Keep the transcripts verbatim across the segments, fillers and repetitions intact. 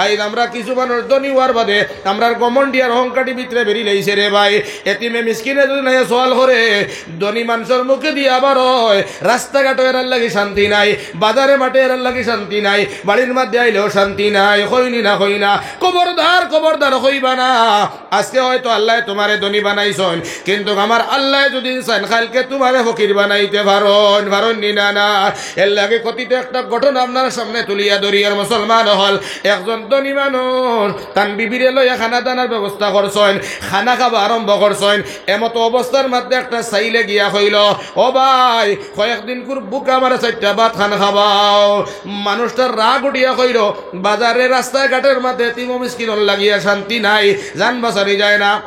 আইজ আমরা কিছু মানুষ ধনী অওয়ার বাদে আমরার ঘমন্ডি আর অহংকারি ভিতরে বেড়ি লাইছে রে ভাই। এতিমে মিসকিনে যুদি নাইয়া সওয়াল করে, ধনী মানষর মুখেদি আবার অয়, রাস্তাঘাটো এরার লাগি শান্তি নাই, বাজারে মাঠে এরার লাগি শান্তি নাই, বাড়ির মাঝে আইলেও শান্তি নাই। কইনি না, কই না? খবরদার, খবরদার, কইবা না। আজকে হয়তো আল্লায় তুমারে ধনী বানাইছইন, কিন্তুক আমার আল্লায় যুদি চাইন, কাইলকে তুমারে ফকির বানাইতে পারইন, পারইন নি না? না। এরলাগি কথিত একটা ঘটনা আপনারার সামনে তুলিয়া ধরিয়ার, মুসলমান অকল। একজন ধনী মানুষ তান বিবিরে লইয়া খানা দানার ব্যবস্থা করছইন, খানা খাওয়া আরম্ভ করছইন। এমতো অবস্থার মাঝে একটা ছাইলে গিয়া কইলো, "ও ভাই, কয়েকদিন কুর ভুক আমারে চাইরটা ভাত খান খাবাও।" মানুষটার রাগ উঠিয়া কইলো, "বাজারে রাস্তায় ঘাটের মাঝে এতিম ও মিসকিনর লাগিয়া শান্তি নাই, জান বাচানি যায় না।"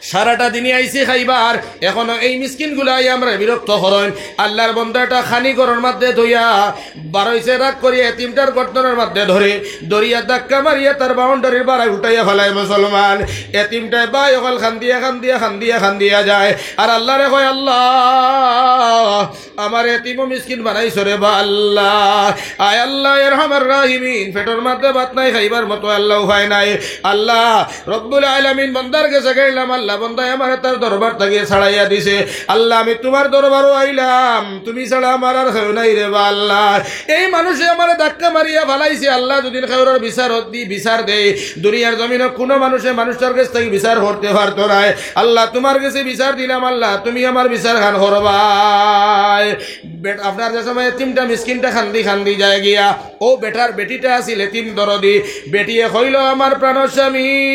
সারাটা দিনই আইছি খাইবার, এখনো এই মিসকিনগুলা আইয়া আমরারে বিরক্ত করইন। আল্লার বন্দা একটা খানি ঘরর মাঝে থইয়া বারইছে, রাগ করিয়া এতিমটার গর্দনর মাঝে ধরে, ধরিয়া ধাক্কা মারিয়া তার বাউন্ডারির বারায় উঠাইয়া ফালায় মুসলমান। এতিমটায় ভাই অকল কান্দিয়া, কান্দিয়া, কান্দিয়া, কান্দিয়া যায়। আর আল্লারে কয়, "আল্লা, আমার এতিম ও মিসকিন বানাইছো রে বা আল্লা। আয় আল্লা, আরহামার রাহিমিন, পেটর মাঝে ভাত নাই, খাইবার মতো আল্লা উপায় নাই। আল্লা রব্বুল আলামিন, বন্দার গেছে গেলাম, আল্লা বন্দায় আমারে তার দরবার থাকি ছাড়াইয়া দিছে। আল্লা, আমি তুমার দরবারো আইলাম, তুমি ছাড়া আমার আর কেউ নাই রে বা আল্লা। এই মানুষে আমারে ধাক্কা মারিয়া ফালাইছে, আল্লা, যুদি কেউরর বিচার দি, বিচার দেই, দুনিয়ার জমিনো কুনু মানুষে মানুষটার গেছ থাকি বিচার করতে পারতো নায়। আল্লা, তুমার গেছে বিচার দিলাম, আল্লা, তুমি আমার বিচার খান করবায়।" বেট-, আপনার যে সময় এতিমটা মিসকিনটা কান্দি কান্দি যায় গিয়া, অউ বেটার বেটিটা আছিল এতিম দরদি, বেটিয়ে কইলো, "আমার প্রাণর স্বামী,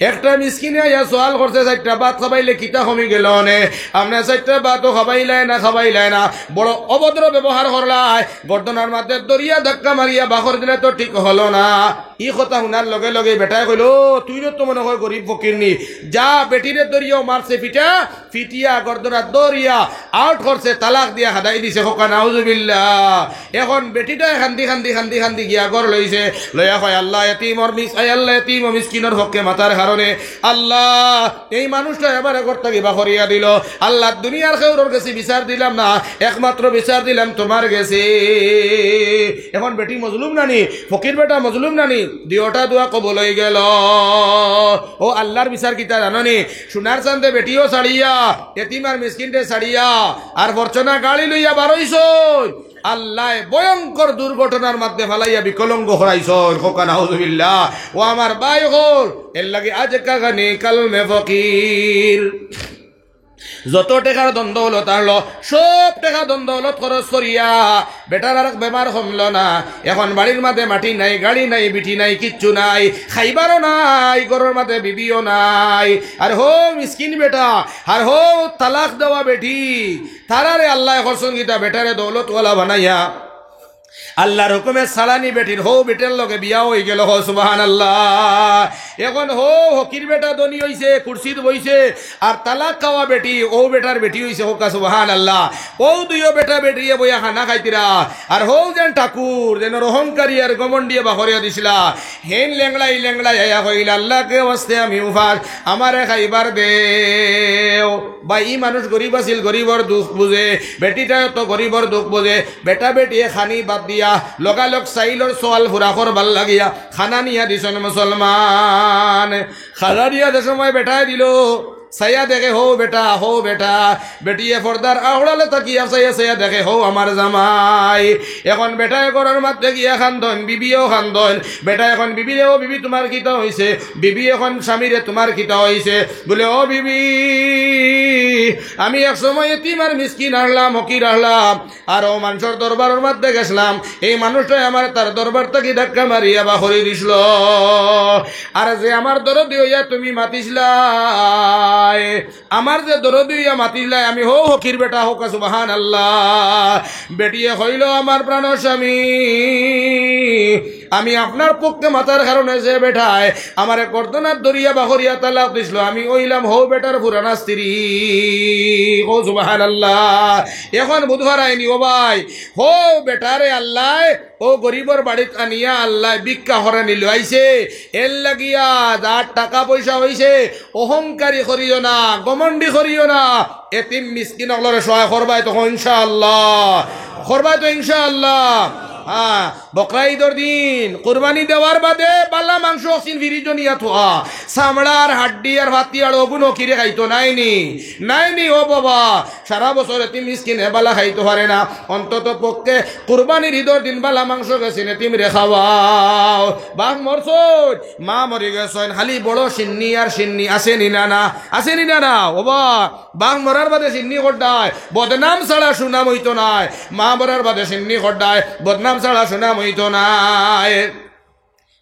একটা মিসকিনে আইয়া সওয়াল করছে, চাইরটা ভাত খাবাইলে কিতা কমি গেলো অনে? আপনে চাইরটা ভাতও খাবাইলায় না, খাবাইলায় না, বড় অভদ্র ব্যবহার করলায়, গর্দনার মাঝে ধরিয়া ধাক্কা মারিয়া বাখর দিলে তো ঠিক হলো না।" ই কথা হুনার লগে লগে বেটায় কইলো, "ও, তুইনও তো মনে হয় গরিব ফকির নি, যা বেটিরে ধরিয়াও মারছে পিটা, পিটিয়া গর্দনা ধরিয়া আউট করছে, তালাক দিয়া হাদাই দিছে।" কউক্কা নাউজুবিল্লা। এখন বেটিটায় কান্দি কান্দি কান্দি কান্দি গিয়া ঘর লইছে, লইয়া কয়, "আল্লা, এতিমর মিস-, আয় আল্লা, এতিম ও মিসকিনর হকে মাতার কারণে আল্লা, এই মানুষটায় আমারে ঘর থাকি বাখরিয়া দিলো। আল্লা, দুনিয়ার কেউরর গেছে বিচার দিলাম না, একমাত্র বিচার দিলাম তুমার গেছে।" এখন বেটি মজলুম না নি, ফকির বেটা মজলুম না নি, দুইওটা দোয়া কবুল অই গেলো। অউ আল্লার বিচার কিতা জানো নি? সোনার চান্দে বেটিও ছাড়িয়া, এতিম আর মিসকিনরে ছাড়িয়া, আর ফরচুনার গাড়ি লইয়া বারইছইন। আল্লায় ভয়ঙ্কর দুর্ঘটনার মাঝে ফালাইয়া বিকলাঙ্গ করাইছইন। কউক্কা নাউজুবিল্লা। ও আমার ভাই অকল, এরলাগি আজ কা গনি কাল মে ফকির। যত টেকার ধন দৌলত আনলো, সব টেকা ধন দৌলত খরচ করিয়া বেটার আর বেমার কমলো না। এখন বাড়ির মাঝে মাটি নাই, গাড়ি নাই, বিটি নাই, কিচ্ছু নাই, খাইবারও নাই, ঘরর মাঝে বিবিও নাই। আর হউ মিসকিন বেটা, আর হউ তালাক দেওয়া বেটি, তারারে আল্লায় করছইন কিতা, বেটারে দৌলতওয়ালা বানাইয়া আল্লার হুকুমে সালানি বেটির হউ বেটার লগে বিয়া অই গেলো। কও সুবহানাল্লাহ। এখন হউ ফকির বেটা ধনী অইছে, কুরসিত বইছে, আর তালাক খাওয়া বেটি, অউ বেটার বেটি অইছে। কউক্কা সুবহানাল্লাহ। অউ দুইও বেটা বেটিয়ে বইয়া খানা খাইতিরা, আর হউ যেন ঠাকুর, যেন অহংকারী আর ঘমন্ডিয়ে বাখরিয়া দিছলা, হেইন লেংড়াই লেংড়াই আইয়া কইলা, "আল্লাহকে ওয়াস্তে আমি উপাস, আমারে খাইবার দেও।" বা ই মানুষ গরিব আছিল, গরিবর দুখ বুঝে, বেটিটায়ও তো গরিবর দুখ বুঝে। বেটা বেটিয়ে খানি বাদ দিয়া লগালগ চাইলর সওয়াল পুরা করবার লাগিয়া খানা নিয়া দিছইন মুসলমান। খানা নিয়া যে সময় বেটায় দিলো, চাইয়া দেখে হউ বেটা, হউ বেটা। বেটিয়ে পর্দার আড়ালে তাকিয়া চাইয়া চাইয়া দেখে হউ আমার জামাই। এখন বেটায় ঘরর মাঝে গিয়া কান্দইন, বিবিয়েও কান্দইন। বেটায় এখন বিবিরে, "ও বিবি, তুমার কিতা অইছে?" বিবি এখন স্বামীরে, "তুমার কিতা অইছে?" বুলে, "ও বিবি, আমি এক সময় এতিম আর মিসকিন আছলাম, ফকির আছলাম, আর অউ মানষর দরবারর মাঝে গেছলাম, এই মানুষটায় আমারে তার দরবার থাকি ধাক্কা মারিয়া বাখরি দিছলো। আর যে আমার দরদি অইয়া তুমি মাতিছলায়, আমার যে দরদি অইয়া মাতিছলায়, আমি হউ ফকির বেটা।" কউক্কা সুবহানাল্লাহ। বেটিয়ে কইলো, "আমার প্রাণর স্বামী, আমি আপনার পক্ষে মাতার কারণে যে বেটায় আমারে গর্দনাত ধরিয়া বাখরিয়া তালাক দিছলো, আমি অইলাম হউ বেটার পুরানা স্ত্রী।" কও সুবহানাল্লাহ। এখন বুঝবার আইনি, ও ভাই, হউ বেটারে আল্লায় অউ গরিবর বাড়িত আনিয়া আল্লায় ভিক্ষা করানি লইছে। এরলাগিয়া যার টেকা পয়সা অইছে, অহংকারী করিও না, ঘমন্ডি করিও না। এতিম মিসকিন অকলরে সহায় করবায় তো ইনশাআল্লাহ, করবায় তো ইনশাআল্লাহ। হ্যাঁ, বকরা ইদর দিন কুরবানি দেওয়ার বাদে বালা মাংস অকসিন ফিরিজো নিয়া থোয়া, চামড়া আর হাড্ডি আর ফাতি আর অগুন অকিরে খাইতো নায়নি, নায়নি ও বাবা। সারা বছর এতিম মিসকিনে বালা খাইতো পারে না, অন্তত পক্ষে কুরবানির ইদর দিন বালা মাংস গেসিন এতিমরে খাওয়াও। বাপ মরছইন, মা মরি গেছইন, খালি বড় শিন্নি আর শিন্নি, আছেনি না, না, আছেনি না, না? ও বা, বাপ মরার বাদে শিন্নি করডায়, বদনাম ছাড়া সুনাম অইতো নায়। মা মরার বাদে শিন্নি করডায়, বদনাম ছাড়া সুনাম অইতো নায়।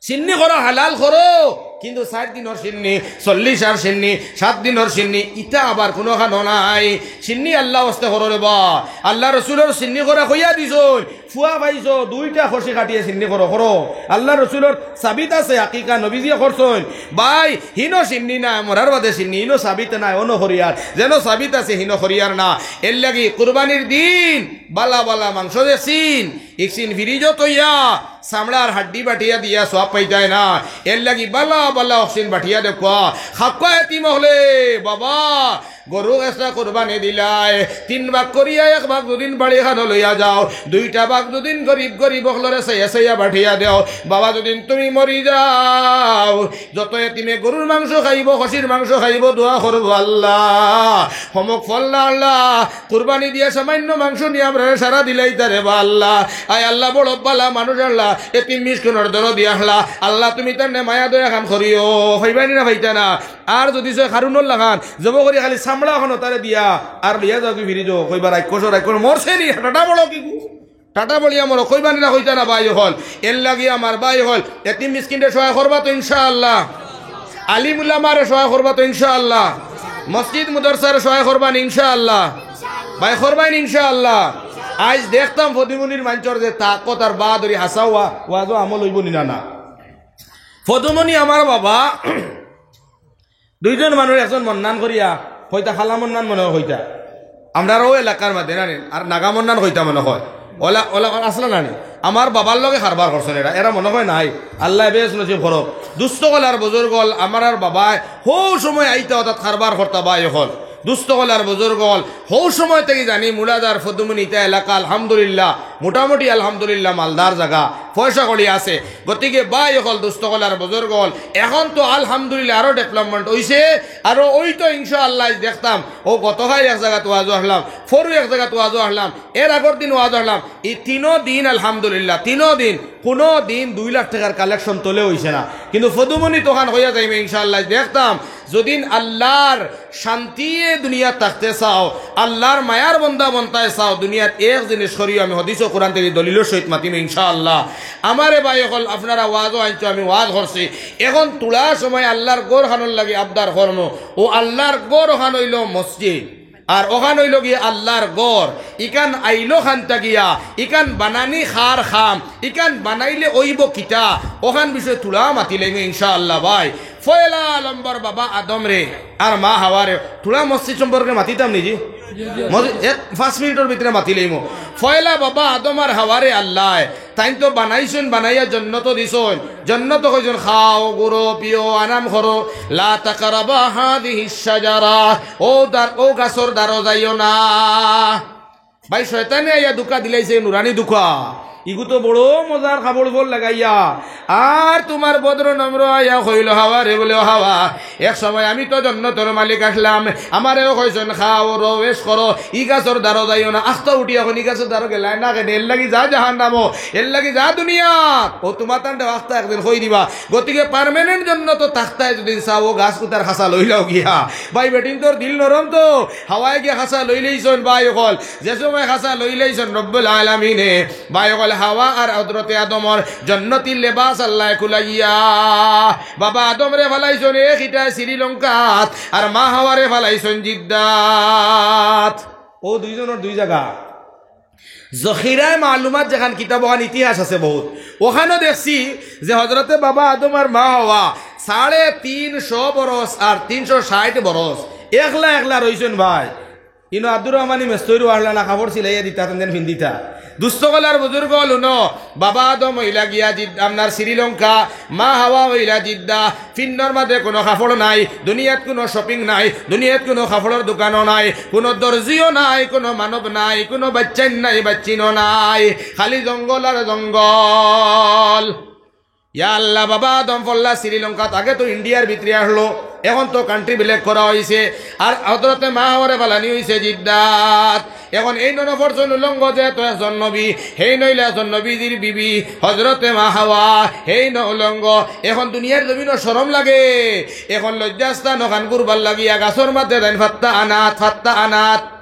শিন্নি করো, হালাল করো, কিন্তু চাইর দিনর শিন্নি, চল্লিশ আর শিন্নি, সাত দিনর শিন্নি, ইতা আবার কুনুখানো নাই। শিন্নি আল্লার ওয়াস্তে করো রে বা। আল্লার রসুলর শিন্নি করা কইয়া দিছইন, ফুয়া পাইছো, দুইটা খসি কাটিয়া শিন্নি করো, করো। আল্লার রসুলর সাবিত আছে, আকিকা নবীজিয়ে করছইন। ভাই, হিনো শিন্নি নায়, মরার বাদে শিন্নি, হিনো সাবিত নায়, অনো করিয়ার। যেনো সাবিত আছে, হিনো করিয়ার না। এরলাগি কুরবানির দিন বালা বালা মাংস দেখছিন, ইকসিন ফিরিজো থইয়া, চামড়ার হাড্ডি বাটিয়া দিয়া সওয়াব পাইতায় না। এরলাগি বালা বালা অকসিন বাটিয়া দেখবা। খাক্কা এতিম অকলে, বাবা, গরু একটা কুরবানি দিলায়, তিন ভাগ করিয়া এক ভাগ যুদিন বাড়িখানো লইয়া যাও, দুইটা ভাগ যুদিন গরিব গরিব অকলরে চাইয়া চাইয়া বাটিয়া দেও। বাবা, যুদিন তুমি মরি যাও, যত এতিমে গরুর মাংস খাইবো, খসির মাংস খাইবো, দোয়া করবো, "আল্লাহ, হমক ফল্লা আল্লাহ, কুরবানি দিয়া সামান্য মাংস নিয়া আমরারে সারা দিলাইতা রে বা আল্লাহ। আয় আল্লাহ, বড় বালা মানুষ আল্লাহ, এতিম মিসকিনর দরদি আল্লাহ, আল্লাহ তুমি তানরে মায়া দয়া খান করিও।" কইবায়নি না কইতা না? আর যুদি সে হারুনর লাখান জবো করি খালি চামড়া অকসিন তারে দিয়া আর লইয়া যাওগি ফিরিজো, কইবা, "রাইখো, রাইখো, মরছেনি, টাটা বড় কিগু, টাটা বড়িয়া মরো।" কইবায়নি না কইতা না ভাই অকল? এরলাগি আমার ভাই অকল, এতিম মিসকিনরে সহায় করবা তো ইনশাআল্লাহ? আলিম উলামারে সহায় করবা তো ইনশাআল্লাহ? মসজিদ মাদ্রাসারে সহায় করবা নি ইনশাআল্লাহ? ভাই, করবায়নি ইনশাআল্লাহ? আইজ দেখতাম ফদুমনির মানষর যে তাকত আর বাহাদুরি, হাছা ওয়া-, ওয়াজো আমল অইবো নি না, না? ফদুমনি আমার বাবা, দুইজন মানুষ, একজন মন্নান করিয়া কইতা, খালা মন্নান মনে অয় কইতা। আমরার অউ এলাকার মাঝে না নি, আর নাগা মন্নান কইতা মনে অয়। অলা, অলা আছলা না নি? আমার বাবার লগে কারবার করছইন এরা, এরা মনে অয় নাই। আল্লায় বেহেস্ত নসিব করউক। দুস্ত অকল আর বুজুর্গ অকল, আমার আর বাবায় হউ সময় আইতা অতাত কারবার করতা ভাই অকল। দুস্ত অকল আর বুজুর্গ অকল, হউ সময় থাকি জানি মুলাদার ফদুমনি ইতা এলাকা আলহামদুলিল্লাহ, মোটামুটি আলহামদুলিল্লাহ মালদার জাগা, পয়সা কড়ি আছে। গতিকে ভাই অকল, দুস্ত অকল আর বুজুর্গ অকল, এখন তো আলহামদুলিল্লাহ আরো development অইছে, আরো অইতো ইনশাআল্লাহ। আইজ দেখতাম অউ গতকাইল এক জাগাত ওয়াজো আছলাম, ফরু এক জাগাত ওয়াজো আছলাম, এর আগর দিন ওয়াজো আছলাম। ই তিনো দিন আলহামদুলিল্লাহ, তিনো দিন কুনু দিন দুই লাখ টেকার collection তলে অইছে না। কিন্তু ফদুমনি তো অখান কইয়া যাইমু ইনশাআল্লাহ। দেখতাম যুদিন আল্লার শান্তিয়ে দুনিয়াত থাকতে চাও, আল্লার মায়ার বন্দা বনতায় চাও, দুনিয়াত এক জিনিস করিও, আমি হাদিস ও কুরআন থাকি দলিলর সহিত মাতিমু ইনশাআল্লাহ। আমারে ভাই অকল, আপনারা ওয়াজো আনছো, আমি ওয়াজ করছি, এখন থুড়া সময় আল্লার ঘরখানর লাগি আবদার করমু। অউ আল্লার ঘর অখান অইলো মসজিদ, আর অখান অইলো গিয়া আল্লার ঘর। ইখান আইলো কান থাকিয়া, ইখান বানানি কার কাম, ইখান বানাইলে অইবো কিতা, অখান বিষয়ে থুড়া মাতিলাইমু ইনশাআল্লাহ ভাই। পয়লা নম্বর বাবা আদমরে আর মা হাওয়ারে, থুড়া মসজিদ সম্পর্কে মাতিতাম নি জি? মসজিদ, এক পাঁচ মিনিটর ভিতরে মাতিলাইমু। পয়লা বাবা আদম আর হাওয়ারে আল্লায়, তাইন তো বানাইছইন, বানাইয়া জন্নতো দিছইন। জন্নতো কইছইন, "খাও, ঘুরো, পিও, আরাম করো, লা তাকরাবা হাদিহিশ শাজারা।" অউ দার-, অউ গাছর দারো যাইও না। ভাই, শয়তানে আইয়া ধুকা দিলাইছে, নুরানি ধুকা। ইগু তো বড় মজার কাপড়-উপড় লাগাইয়া। আর তুমার ভদ্র নম্র আইয়া কইলো, "হাওয়ারে বুলে, ও হাওয়া, এক সময় আমি তো জন্নতর মালিক আছলাম, আমারেও কইছইন, 'খাও, রও, এশ করো, ই গাছর দারো যাইও না।' আস্তা উঠিয়া অখন ই গাছর দারো গেলায় না কেনে? এরলাগি যা জাহান্নামো, এরলাগি যা দুনিয়াত।' অউ তুমার তানরে আস্তা একদিন কই দিবা। গতিকে permanent জন্নতো থাকতায় যুদি চাও, অউ গাছ কুতার কাছা লইলাও গিয়া। ভাই, বেটিন্তর দিল নরম তো, হাওয়ায় গিয়া কাছা লইলাইছইন ভাই অকল। যে সময় কাছা লইলাইছইন রব্বুল আলামিনে, ভাই অকল, হাওয়া আর হজরতে আদমর জন্নতি লেবাস আল্লায় খুলাইয়া, বাবা আদমরে ফালাইছইন এক ইটায় শ্রীলঙ্কাত, আর মা হাওয়ারে ফালাইছইন জিদ্দাত। অউ দুইজনর দুই জাগা। জখিরায়ে মালুমাত যেখান কিতাব, অখান ইতিহাস আছে বউত। অখানো দেখছি যে হজরতে বাবা আদম আর মা হাওয়া সাড়ে তিনশো বরস আর তিনশো ষাইট বরস একলা একলা রইছইন ভাই। ইনো আব্দুর রহমানি মেস্তরি আছলা না, কাপড় সিলাইয়া দিতা, তান যেন ফিন্দিতা। দুস্ত অকল আর বুজুর্গ অকল হুনো, বাবা আদম অইলা গিয়া জিদ-, আপনার শ্রীলঙ্কা, মা হাওয়া অইলা জিদ্দা, ফিন্দর মাঝে কুনু কাপড় নাই, দুনিয়াত কুনু shopping নাই, দুনিয়াত কুনু কাপড়র দোকানও নাই, কুনু দর্জিও নাই, কুনু মানব নাই, কুনু বাচ্চাইন নাই, বাচ্চিনও নাই, খালি জঙ্গল আর জঙ্গল। ইয়া আল্লাহ, বাবা আদম ফল্লা শ্রীলঙ্কাত, আগে তো ইন্ডিয়ার ভিতরে আছলো, এখন তো country black করা অইছে। আর হজরতে মা হাওয়ারে ফালানি অইছে জিদ্দাত। এখন এইন নফরছইন উলঙ্গ, যেহেতু একজন নবী, হেইন অইলা একজন নবীজির বিবি, হজরতে মা হাওয়া, হেইন উলঙ্গ। এখন দুনিয়ার জমিনো শরম লাগে, এখন লজ্জাস্থান অখান ঘুরবার লাগিয়া গাছর মাঝে যাইন, ফাত্তা আনাত, ফাত্তা আনাত।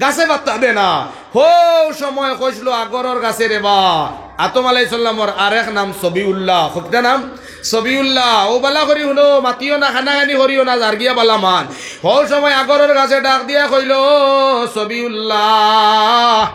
গাছে ফাত্তা দে না। হউ সময় কইছলো আগরর গাছে রে বা। আদম আলাইহিস সালামর আরেক নাম সবিউল্লাহ। কউক্কা নাম? সবিউল্লাহ। অউ বালা করি হুনো, মাতিও না, কানাকানি করিও না, যার গিয়া বালা মান। হউ সময় আগরর গাছে ডাক দিয়া কইলো, "সবিউল্লাহ,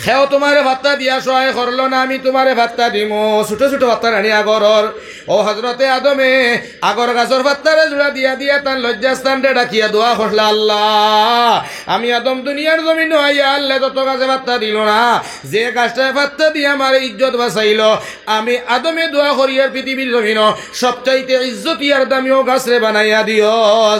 কেউ তুমারে ফাত্তা দিয়া সহায় করলো না, আমি তুমারে ফাত্তা দিমু।" ছুটো ছুটো ফাত্তা আনি আগরর। অউ হজরতে আদমে আগর গাছর ফাত্তারে জুড়া দিয়া দিয়া তান লজ্জাস্থানরে ঢাকিয়া দোয়া করলা, "আল্লাহ, আমি আদম দুনিয়ার জমিনো আইয়া আল্লাহ যত গাছে ফাত্তা দিলো না, যে গাছটায় ফাত্তা দিয়া আমার ইজ্জত বাঁচাইলো, আমি আদমে দোয়া করি আর পৃথিবীর জমিনো সবচাইতে ইজ্জতি আর দামি অউ গাছরে বানাইয়া দিও।"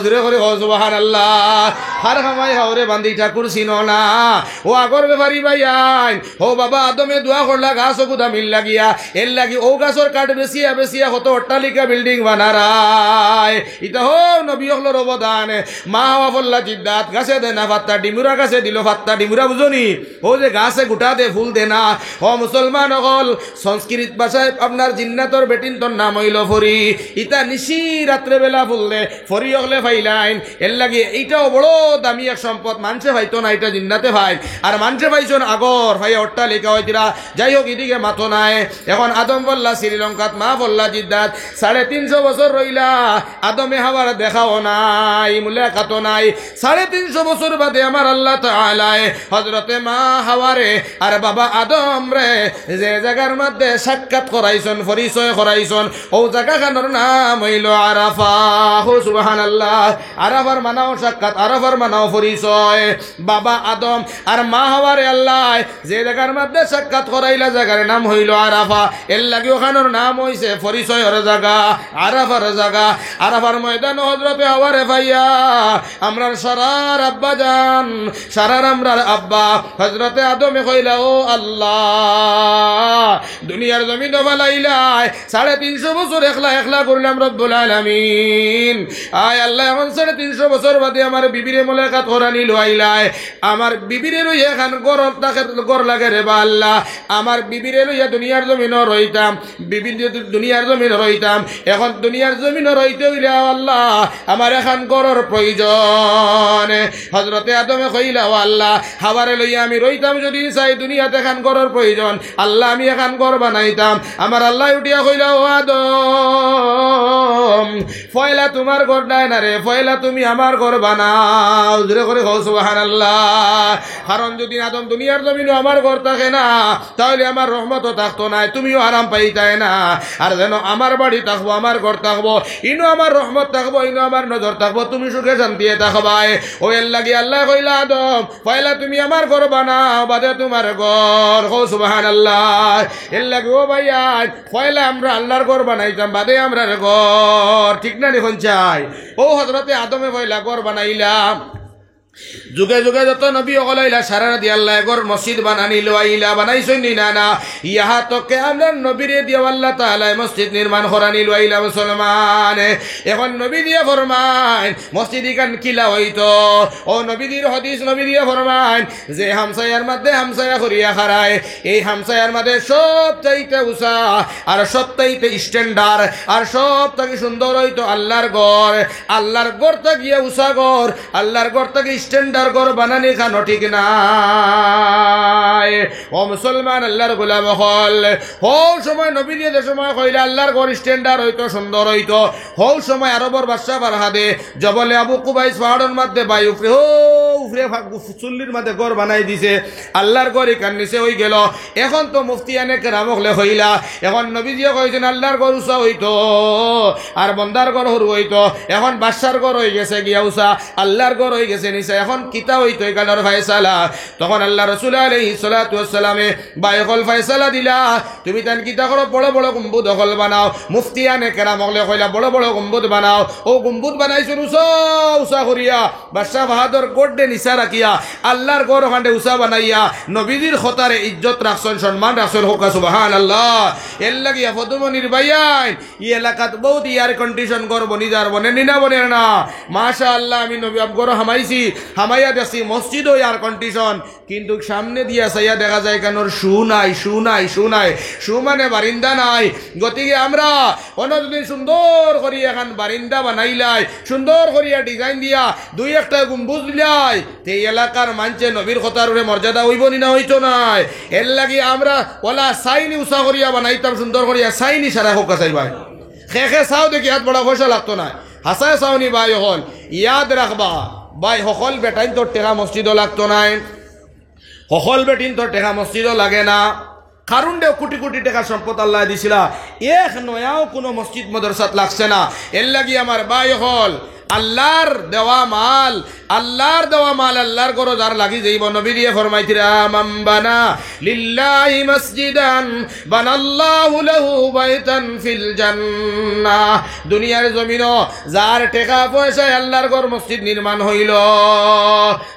জোরে করি কও সুবহানাল্লাহ। হার কামাই হাওরে বান্দি ঠাকুর চিনো না। অউ আগর বেপারি ভাইয়াইন, অউ বাবা আদমে দোয়া করলা গাছ অগু দামির লাগিয়া, এরলাগি অউ গাছর কাঠ বেচিয়া বেচিয়া কত অট্টালিকা building বানারায়। ইতা হউ নবী অকলর অবদান। মা হাওয়া ফল্লা জিদ্দাত, গাছে দে না ফাত্তা, ডিমুরা গাছে দিলো ফাত্তা, ডিমুরা বুঝো নি? অউ যে গাছে গুটা দে, ফুল দে না। ও মুসলমান অকল, সংস্কৃত ভাষায় আপনার জিন্নাতর বেটিন্তর নাম অইলো পরি। ইতা নিশি রাত্রে বেলা ফুল দে, পরি অকলে পাইলাইন। এরলাগি ইটাও বড় দামি এক সম্পদ, মানষে পাইতো না, ইটা জিন্নাতে পাইন। আর মানষে পাইছইন আগর, পাইয়া অট্টালিকা অইতরা। যাই হউক, ইদিকে মাতো নায়। এখন আদম ফল্লা শ্রীলঙ্কাত, মা ফল্লা জিদ্দাত, সাড়ে তিনশো বছর রইলা, আদমে হাওয়ার দেখাও নাই, মুলাকাতও নাই। সাড়ে তিনশো বছর বাদে আমার আল্লাহ তাআলায় হজরতে মা হাওয়ারে আর বাবা আদমরে যে জাগার মাঝে সাক্ষাৎ করাইছইন, পরিচয় করাইছইন, অউ জাগাখানর নাম অইলো আরাফা। কও সুবহানাল্লাহ। আরাফার মানাও সাক্ষাৎ, আরাফার মানাও পরিচয়। বাবা আদম আর মা হাওয়ারে আল্লায় যে জাগার মাঝে সাক্ষাৎ করাইলা, জাগার নাম অইলো আরাফা। এরলাগি অখানর নাম অইছে পরিচয়র জাগা, আরাফার জাগা। আরাফার ময়দানো হজরতে হাওয়ারে পাইয়া আমরার সারার আব্বা জান, সারার আমরার আব্বা হজরতে আদমে কইলা, "ও আল্লাহ, দুনিয়ার জমিনো ফালাইলায়, সাড়ে তিনশো বছর একলা একলা ঘুরলাম রব্বুল আলামিন। আয় আল্লাহ, এখন সাড়ে তিনশো বছর বাদে আমার বিবিরে মুলাকাত করানি লইলায়। আমার বিবিরে লইয়া এখান ঘর লাগে রে বা আল্লাহ। আমার বিবিরে লইয়া দুনিয়ার জমিনো রইতাম, বিবি দুনিয়ার জমিনো রইতাম। এখন দুনিয়ার জমিনো রইতে অইলে আল্লাহ, আমার এখান ঘরর প্রয়োজন।" হজরতে আদমে কইলা, "ও আল্লাহ, হাওয়ারে লইয়া আমি রইতাম যুদি চাই, দুনিয়াত এখান ঘরর প্রয়োজন। আল্লাহ, আমি এখান ঘর বানাইতাম।" আমার আল্লায় উঠিয়া কইলা, "ও আদম, পয়লা তুমার ঘর নায় না রে, পয়লা তুমি আমার ঘর বানাও।" জোরে করি কও সুবহানাল্লাহ। কারণ যুদি আদম দুনিয়ার জমিনো আমার ঘর থাকে না, তাইলে আমার রহমতও থাকতো নায়, তুমিও আরাম পাইতায় না। আর যেন আমার বাড়ি থাকবো, আমার ঘর থাকবো, ইনো আমার রহমত থাকবো, ইনো আমার নজর থাকবো, তুমি সুখে শান্তিয়ে থাকবায়। অউ এরলাগি আল্লায় কইলা, "আদম, পয়লা তুমি আমার ঘর বানাও, বাদে তুমার ঘর।" কও সুবহানাল্লাহ। এরলাগি ও ভাইয়াইন, পয়লা আমরা আল্লার ঘর বানাইতাম, বাদে আমরার ঘর। ঠিক না নি কইন চাই? অউ হজরতে আদমে পয়লা ঘর বানাইলা। যুগে যুগে যত নবী অকল আইলা, সারারে দিয়া আল্লায় ঘর মসজিদ বানানি লইলা, বানাইছইন নি না? না। ইহা তকে আমরার নবীরে দিয়াও আল্লাহ তাআলায় মসজিদ নির্মাণ করানি লইলা মুসলমান। এখন নবীজিয়ে ফরমাইন, মসজিদ ইখান কিলা অইতো? অউ নবীজির হাদিস, নবীজিয়ে ফরমাইন, যে হামসায়ার মাঝে হামসায়া করিয়া খাড়ায়, এই হামসায়ার মাঝে সব চাইতে উঁচা আর সব চাইতে standard আর সব থাকি সুন্দর অইতো আল্লার ঘর। আল্লার ঘর থাকিও উঁচা ঘর, আল্লার ঘর থাকি standard ঘর বানানি খানো ঠিক নায়। ও মুসলমান, আল্লার গোলাম অকল, হউ সময় নবীজিয়ে যে সময় কইলা আল্লার ঘর standard অইতো, সুন্দর অইতো, হউ সময় আরবর বাদশা ফারহাদে জবলে আবু কুবাইস পাহাড়র মাঝে বায় উপরে, হউ উপরে ফা-, চুল্লির মাঝে ঘর বানাই দিছে। আল্লার ঘর ইখান নিচে অইগেলো। এখন তো মুফতিয়ানে কেরাম অকলে কইলা, এখন নবীজিয়ে কইছইন আল্লার ঘর উঁচা অইতো, আর বন্দার ঘর হুরু অইতো। এখন বাদশার ঘর অইগেছে গিয়া উঁচা, আল্লার ঘর অইগেছে নিচা। এখন কিতা অইতো ইখানর ফয়সালা? তখন আল্লার রসুল আলাইহিস সালাতু ওয়াস সালামে ভাই অকল ফয়সালা দিলা, তুমি তান কিতা করো, বড় বড় গুম্বুদ অকল বানাও। মুফতিয়ানে কেরাম অকলে কইলা, বড় বড় গুম্বুদ বানাও। অউ গুম্বুদ বানাইছইন উচা উচা করিয়া, বাদশা ফাহাদর গড় দে নিচা রাখিয়া, আল্লার গড় অখানরে উচা বানাইয়া, নবীজির কথারে ইজ্জত রাখছইন, সম্মান রাখছইন। কউক্কা সুবহানাল্লাহ। এরলাগি ফদুমনির ভাইয়াইন, ই এলাকাত বউত air condition ঘর বনি যার, বনে নি না, বনে না? মাশাআল্লাহ, আমি নবী আপ ঘর হামাইছি, হামাইয়া দেখছি মসজিদও air condition, কিন্তু সামনে দিয়া চাইয়া দেখা যায় ইখানর শু নাই, শু নাই, শু নাই, শু মানে বারিন্দা নাই। গতিকে আমরা অনো যদি সুন্দর করি এখান বারিন্দা বানাইলাই, সুন্দর করিয়া design দিয়া দুই একটা গুম্বুজ দিলাই, তে ই এলাকার মানষে নবীর কথার উপরে মর্যাদা অইবো নি না, অইতো নায়? এরলাগি আমরা অলা চাইনি উচা করিয়া বানাইতাম, সুন্দর করিয়া চাইনি সারা। কউক্কা চাই ভাই, কে কে চাও দেখি, হাত বাড়াও, পয়সা লাগতো নায়। হাছায় চাওনি ভাই অকল, ইয়াদ রাখবা, ভাই হকল বেটাইন্তর টেকা মসজিদও লাগতো নায়, হকল বেটিন্তর টেকা মসজিদও লাগে না। কারুনরে কোটি কোটি টেকার সম্পদ আল্লায় দিছিলা, এক নয়াও কুনু মসজিদ মাদ্রাসাত লাগছে না। এরলাগি আমার ভাই অকল, আল্লার দেওয়া মাল, আল্লার দেওয়া মাল আল্লার ঘরো যার লাগি যাইবো, নবীজিয়ে ফরমাইতরা, "মান বানা লিল্লাহি মসজিদান বানাল্লাহু লাহু বাইতান ফিল জান্নাহ।" দুনিয়ার জমিনো যার টেকা পয়সায় আল্লার ঘর মসজিদ নির্মাণ অইলো,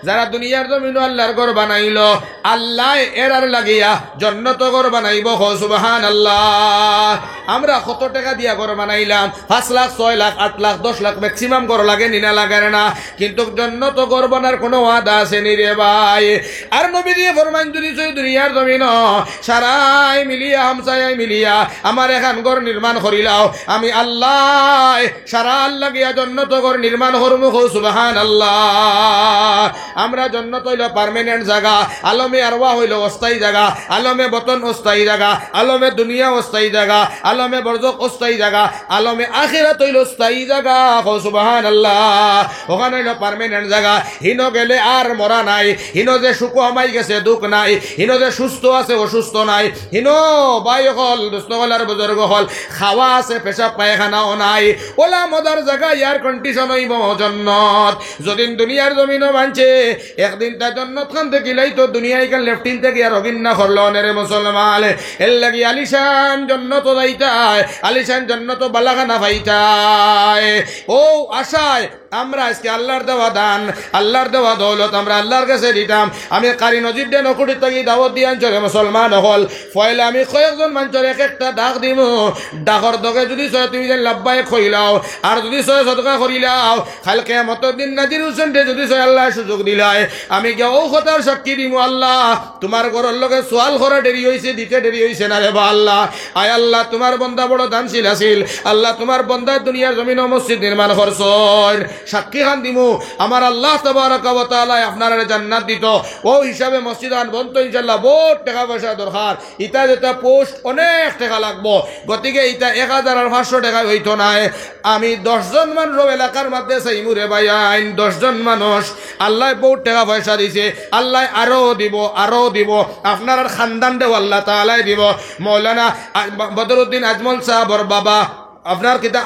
যারা দুনিয়ার জমিনো আল্লার ঘর বানাইলো, আল্লায় এরার লাগিয়া জন্নতো ঘর বানাইবো। কও সুবহানাল্লাহ। আমরা কত টেকা দিয়া ঘর বানাইলাম, পাঁচ লাখ, ছয় লাখ, আট লাখ, দশ লাখ, maximum ঘর লাগে নি না, লাগের না? কিন্তু জন্নতো ঘর বানার কুনু ওয়াদা আছে নি রে ভাই? আর নবীজিয়ে ফরমাইন, যদি চাও দুনিয়ার জমিনো সারায় মিলিয়া, হামসায়ায় মিলিয়া আমার এখান ঘর নির্মাণ করিলাও, আমি আল্লায় সারার লাগিয়া জন্নতো ঘর নির্মাণ করমু। কও সুবহানাল্লাহ। আমরা জন্নত অইলো permanent জাগা, আলমে আরওয়াহ অইলো অস্থায়ী জাগা, আলমে বতন অস্থায়ী জাগা, আলমে দুনিয়া অস্থায়ী জাগা, আলমে বরজখ অস্থায়ী জাগা, আলমে আখিরাত অইলো স্থায়ী জাগা। কও সুবহানাল্লাহ। অখান অইলো permanent জাগা। হিনো গেলে আর মরা নাই, হিনো যে সুখ হামাই গেছে দুখ নাই, হিনো যে সুস্থ আছে অসুস্থ নাই, হিনো ভাই অকল, দোস্ত অকল আর বুজুর্গ অকল, খাওয়া আছে, পেশাব পায়খানাও নাই। অলা মজার জাগা, air condition অইবো জন্নত। যদিন দুনিয়ার জমিনো মানষে একদিন তা জন্নত খান দেখিলাই তো দুনিয়া ইখান লেফটিন থাকি আর অগিন্না করলো নে রে মুসলমান। এরলাগি আলিশান জন্নত যাইতায়, আলিশান জন্নত বালাখানা পাইতায়। অউ আশায় আমরা আইজকে আল্লার দেওয়া দান, আল্লার দেওয়া দৌলত আমরা আল্লার গেছে দিতাম। আমি কারি নজিব দে নকুড়ি থাকি দাওয়াত দিয়া আনছি রে মুসলমান অকল। পয়লা আমি কয়েকজন মানষরে এক একটা ডাক দিমু। ডাকর দগে যদি চাও তুমি যেন লাব্বাইক কইলাও, আর যদি চাও সদকা করিলাও, কাইল কিয়ামতর দিন নাজির হুসেনরে যদি চাও আল্লায় সুযোগ দিলায়, আমি গিয়া অউ কথার সাক্ষী দিমু, আল্লাহ, তুমার ঘরর লগে সওয়াল করা দেরি অইছে, দিতে দেরি অইছে না রে বা আল্লাহ। আয় আল্লাহ, তুমার বন্দা বড় দানশীল আছিল। আল্লাহ, তুমার বন্দায় দুনিয়ার জমিনো মসজিদ নির্মাণ করছইন। সাক্ষী খান দিমু, আমার আল্লাহ তাবারাকা ওয়া তাআলায় আপনারারে জান্নাত দিতো। অউ হিসাবে মসজিদ খান বনতো ইনশাআল্লাহ, বউত টেকা পয়সা দরকার। ইতা যেটা post অনেক টেকা লাগবো, গতিকে ইতা এক হাজার আর পাঁচশো টেকায় অইতো নায়। আমি দশ জন মানষর এলাকার মধ্যে চাইমু রে ভাইয়াইন, দশ জন মানুষ আল্লায় বউত টেকা পয়সা দিছে, আল্লায় আরো দিবো, আরো দিবো। আপনারার খান্দানরেও আল্লাহ তাআলায় দিবো। মৌলানা আ-, ব-, বদরুদ্দিন আজমল সাবর বাবা, আপনার কিতা